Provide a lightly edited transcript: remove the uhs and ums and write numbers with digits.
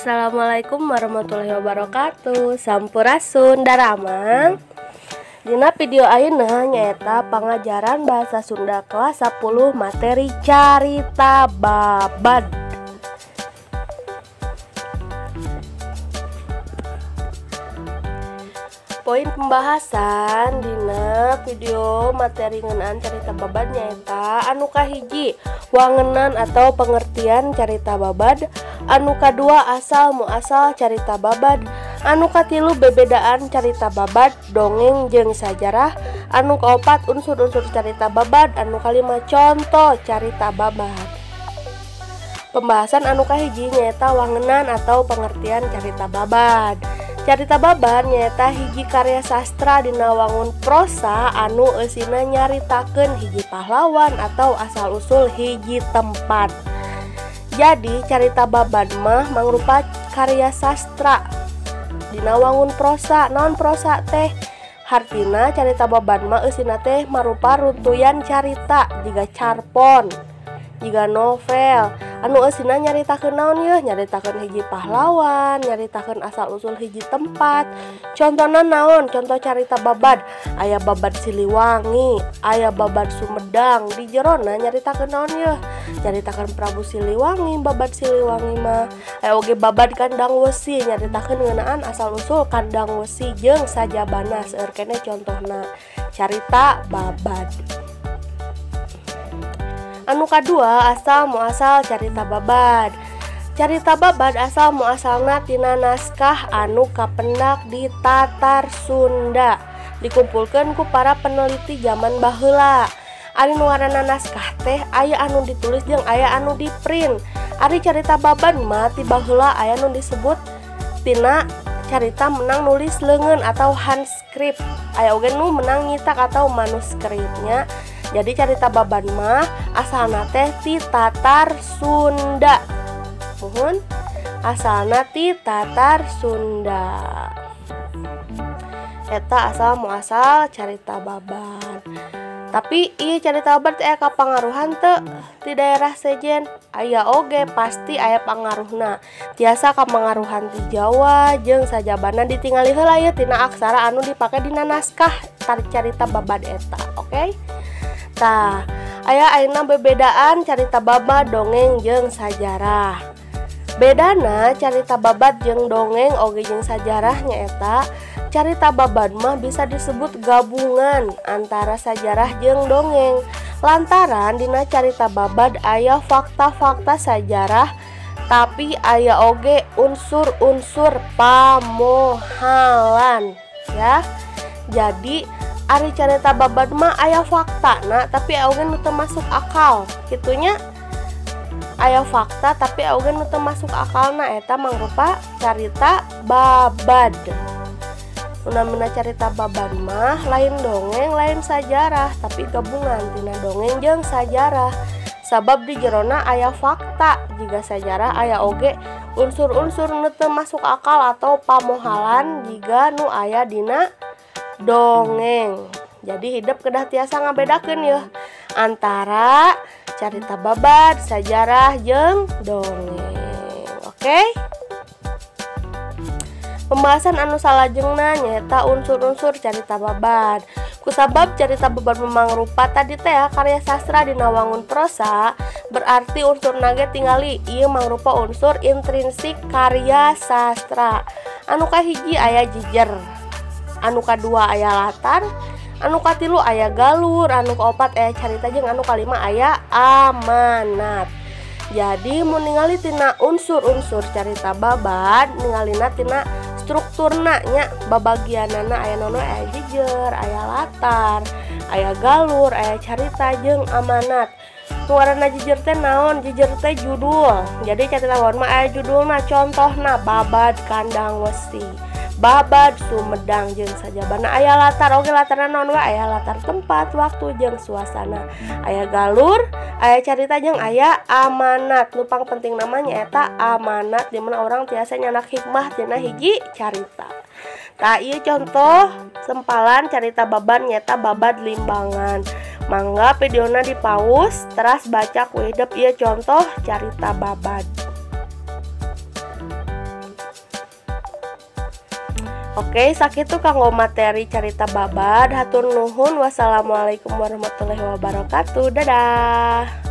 Assalamualaikum warahmatullahi wabarakatuh. Sampurasun daramang. Dina video ayeuna nyaeta pangajaran bahasa Sunda kelas 10 materi carita babad. Poin pembahasan dina video materi ngeunaan carita babad nyaeta anu kahiji wangenan atau pengertian carita babad, anu kadua asal muasal carita babad, anu katilu bebedaan carita babad, dongeng jeung sajarah, anu kaopat unsur-unsur carita babad, anu kalima contoh carita babad. Pembahasan anu kahiji nyaeta wangenan atau pengertian carita babad. Carita babad nyaeta hiji karya sastra dina wangun prosa anu eusina nyaritakeun hiji pahlawan atau asal-usul hiji tempat. Jadi carita babad mah mangrupa karya sastra dina wangun prosa. Naon prosa teh? Hartina carita babad mah eusina teh marupa runtuyan carita jiga carpon, jiga novel anu eusina nyaritakeun naon yeuh? Nyaritakeun hiji pahlawan, nyaritakeun asal-usul hiji tempat. Contohna naon? Contoh carita babad aya babad Siliwangi, aya babad Sumedang. Di jerona nyaritakeun naon yeuh? Nyaritakeun Prabu Siliwangi, babad Siliwangi mah. Aya oge babad Kandang Wesi, nyaritakeun ngeunaan asal-usul Kandang Wesi jeung sajabana. Seueur keneh contohna carita babad. Anu kadua asal muasal carita babad. Carita babad asal muasalna tina naskah anu kapendak di Tatar Sunda, dikumpulkeun ku para peneliti zaman baheula. Ari nu ngaranna naskah teh aya anu ditulis jeung aya anu diprint. Ari carita babad mah ti baheula aya nu disebut tina carita menang nulis leungeun atau handscript, aya oge nu menang nyitak atau manuskripnya. Jadi carita babad mah asalna teh ti Tatar Sunda. Muhun, asalna ti Tatar Sunda. Eta asal muasal carita babad. Tapi ieu carita babad teh aya kapangaruhan teu di daerah sejen? Aya oge, pasti aya pangaruhna. Tiasa kapangaruhan ti Jawa jeung sajabana ditingali heula ieu tina aksara anu dipake dina naskah carita babad eta, oke? Tah, aya ayeuna bebedaan carita babad, dongeng jeung sajarah. Bedana carita babad jeung dongeng oge jeung sajarah nyaeta carita babad mah bisa disebut gabungan antara sajarah jeung dongeng. Lantaran dina carita babad aya fakta-fakta sajarah tapi aya oge unsur-unsur pamohalan ya. Jadi ari carita babad mah aya fakta nah tapi aya oge nu teu masuk akal kitunya. Aya fakta tapi aya oge nu teu masuk akalna, eta mangrupa carita babad. Namina carita babad mah lain dongeng lain sajarah tapi gabungan tina dongeng jeung sajarah. Sabab di jerona aya fakta jiga sajarah aya oge unsur-unsur nu teu masuk akal atau pamohalan jiga nu aya dina dongeng. Jadi hidup kedah tiasa ngabedakeun yeuh antara carita babad, sajarah jeung dongeng. Oke? Pembahasan anu salajengna nyaeta unsur-unsur carita babad. Kusabab carita babad mangrupa tadi teh karya sastra dina wangun prosa, berarti unsurna ge tingali ieu mangrupa unsur intrinsik karya sastra. Anu kahiji aya jejer, anu kadua aya latar, anu katilu aya galur, anu kaopat aya carita jeung anu kalima aya amanat. Jadi mun ningali tina unsur-unsur carita babad, ningalina tina strukturna nya, babagianana aya nono, aya jejer, aya latar, aya galur, aya carita jeung amanat. Nu ngaranna jejer teh naon? Jejer teh judul. Jadi carita babad mah aya judulna, contohna Babad Kandang Wesi, Babad Sumedang jeung sajabana. Aya latar oge, latarna naon wae? Aya latar tempat, waktu jeung suasana. Aya galur, aya carita jeung aya amanat. Nu pangpenting namanya eta amanat di mana orang tiasa nyanak hikmah tina hiji carita. Tah ieu contoh sempalan carita babad nyaeta Babad Limbangan. Mangga videona di pause teras baca ku hidep ieu contoh carita babad. Oke, sakitu kanggo materi carita babad. Hatur nuhun. Wassalamualaikum warahmatullahi wabarakatuh. Dadah.